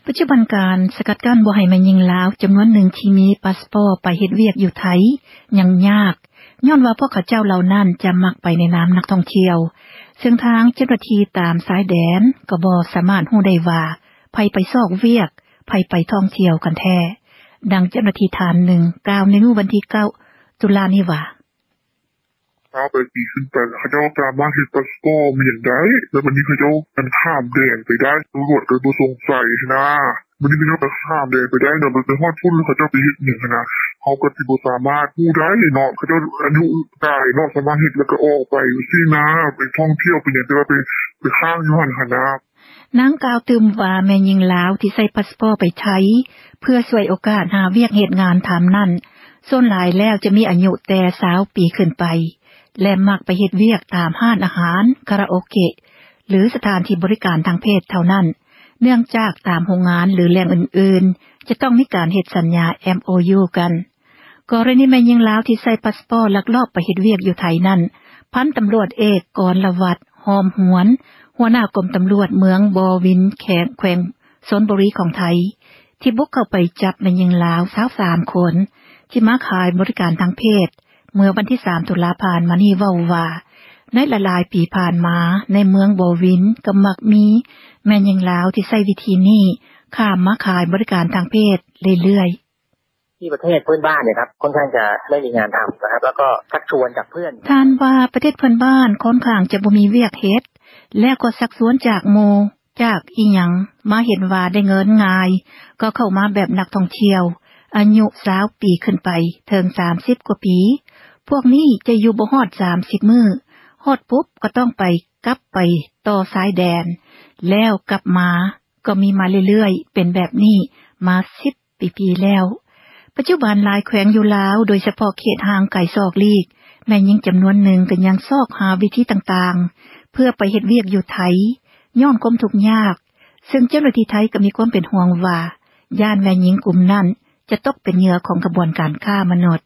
ປັດຈຸບັນ ການສະກັດກັ້ນບໍ່ໃຫ້ແມ່ຍິງລາວ ຈຳນວນໜຶ່ງທີ່ມີພາສປອດໄປເຮັດວຽກຢູ່ໄທ ຍັງຍາກ ຍ້ອນວ່າພວກເຂົາເຈົ້າເຫຼົ່ານັ້ນ ຈະມັກໄປໃນນາມນັກທ່ອງທ່ຽວ ເຊິ່ງທາງເຈົ້າໜ້າທີ່ຕາມຊາຍແດນ ກໍບໍ່ສາມາດຮູ້ໄດ້ວ່າ ໃຜໄປຊອກວຽກ ໃຜໄປທ່ອງທ່ຽວກັນແທ້. ດັ່ງເຈົ້າໜ້າທີ່ທ່ານໜຶ່ງ ກ່າວໃນມື້ວັນທີ 9 ຕຸລານີ້ວ່າ: ຊາວປາຍປີຂຶ້ນໄປ ເຂົາເຈົ້າສາມາດເຮັດພາສປອດ ແມ່ນຫຍັງໄດ້ ແລ້ວບາດນີ້ເຂົາເຈົ້າ ອັນ ຂ້າມແດນໄປໄດ້ ຕຳຫຼວດກໍບໍ່ສົງໄສຫັ້ນນາ. ບາດນີ້ເຂົາເຈົ້າກໍຂ້າມແດນໄປໄດ້ເນາະ ໄປຮອດພຸ້ນ ເຂົາເຈົ້າໄປເຮັດຫຍັງຫັ້ນນາ ເຮົາກໍຊິບໍ່ສາມາດຮູ້ໄດ້ເນາະ ເຂົາເຈົ້າອາຍຸຫຼາຍເນາະ ສາມາດເຮັດແລ້ວກໍອອກໄປຊີ້ນາ ໄປທ່ອງທ່ຽວໄປຫຍັງ ແຕ່ວ່າໄປ ໄປຄ້າງຢູ່ຫັ້ນຫັ້ນນາ. ນາງກ່າວຕື່ມວ່າ ແມ່ຍິງລາວທີ່ໃຊ້ພາສປອດໄປໄທ ເພື່ອສວຍໂອກາດຫາວຽກເຮັດງານທຳນັ້ນ ສ່ວນຫຼາຍແລ້ວຈະມີອາຍຸແຕ່ 20 ປີຂຶ້ນໄປ ແລະ ມັກໄປເຮັດວຽກຕາມຮ້ານອາຫານ, ຄາຣາໂອເກະ ຫຼື ສະຖານທີ່ບໍລິການທາງເພດເທົ່ານັ້ນ ເນື່ອງຈາກຕາມໂຮງງານ ຫຼື ແຫຼ່ງອື່ນໆ ຈະຕ້ອງມີການເຮັດສັນຍາ MOU ກັນ. ກໍລະນີແມ່ຍິງລາວທີ່ໃຊ້ພາສປອດລັກລອບໄປເຮັດວຽກຢູ່ໄທນັ້ນ ພັນຕຳຫຼວດເອກ ກອນລະວັດ ຫອມຫວນ ຫົວໜ້າກົມຕຳຫຼວດເມືອງບໍ່ວິນ ແຂວງ ແຂວງຊົນບຸຣີຂອງໄທ ທີ່ບຸກເຂົ້າໄປຈັບແມ່ຍິງລາວ 23 ຄົນ ທີ່ມາຂາຍບໍລິການທາງເພດ ເມື່ອວັນທີ 3 ຕຸລາຜ່ານມານີ້ເວົ້າວ່າ ໃນຫຼາຍໆປີຜ່ານມາ ໃນເມືອງບໍ່ວິນກໍມັກມີແມ່ຍິງລາວທີ່ໃຊ້ວິທີນີ້ ຂ້າມມາຂາຍບໍລິການທາງເພດເລື້ອຍໆ. ທີ່ປະເທດເພື່ອນບ້ານເນຍຄັບ ຄ່ອນຂ້າງຈະໄມ່ມີງານທຳນະຄັບ ແລ້ວກໍຊັກຊວນຈາກເພື່ອນ. ທ່ານວ່າ ປະເທດເພື່ອນບ້ານຄ່ອນຂ້າງຈະບໍ່ມີວຽກເຮັດ ແລ້ວກໍຊັກຊວນຈາກໝູ່ ຈາກອີ່ຫຍັງ ມາເຫັນວ່າໄດ້ເງິນງ່າຍ ກໍເຂົ້າມາແບບນັກທ່ອງທ່ຽວ ອາຍຸ 20 ປີຂຶ້ນໄປ ເຖິງ 30 ກວ່າປີ ພວກນີ້ຈະຢູ່ບໍ່ຮອດ 30 ມື້ ຮອດປຸບກໍຕ້ອງໄປ ກັບໄປຕໍ່ຊາຍແດນ ແລ້ວກັບມາ ກໍມີມາເລື້ອຍໆ ເປັນແບບນີ້ມາ 10 ປີໆ ແລ້ວ. ປັດຈຸບັນຫຼາຍແຂວງຢູ່ລາວ ໂດຍສະເພາະເຂດຫ່າງໄກສອກຫຼີກ ແມ່ຍິງຈຳນວນໜຶ່ງກໍຍັງຊອກຫາວິທີຕ່າງໆ ເພື່ອໄປເຮັດວຽກຢູ່ໄທ ຍ້ອນຄວາມທຸກຍາກ ເຊິ່ງເຈົ້າໜ້າທີ່ໄທກໍມີຄວາມເປັນຫ່ວງວ່າ ຢ້ານແມ່ຍິງກຸ່ມນັ້ນຈະຕົກເປັນເຫຍື່ອຂອງຂະບວນການຄ້າມະນຸດ.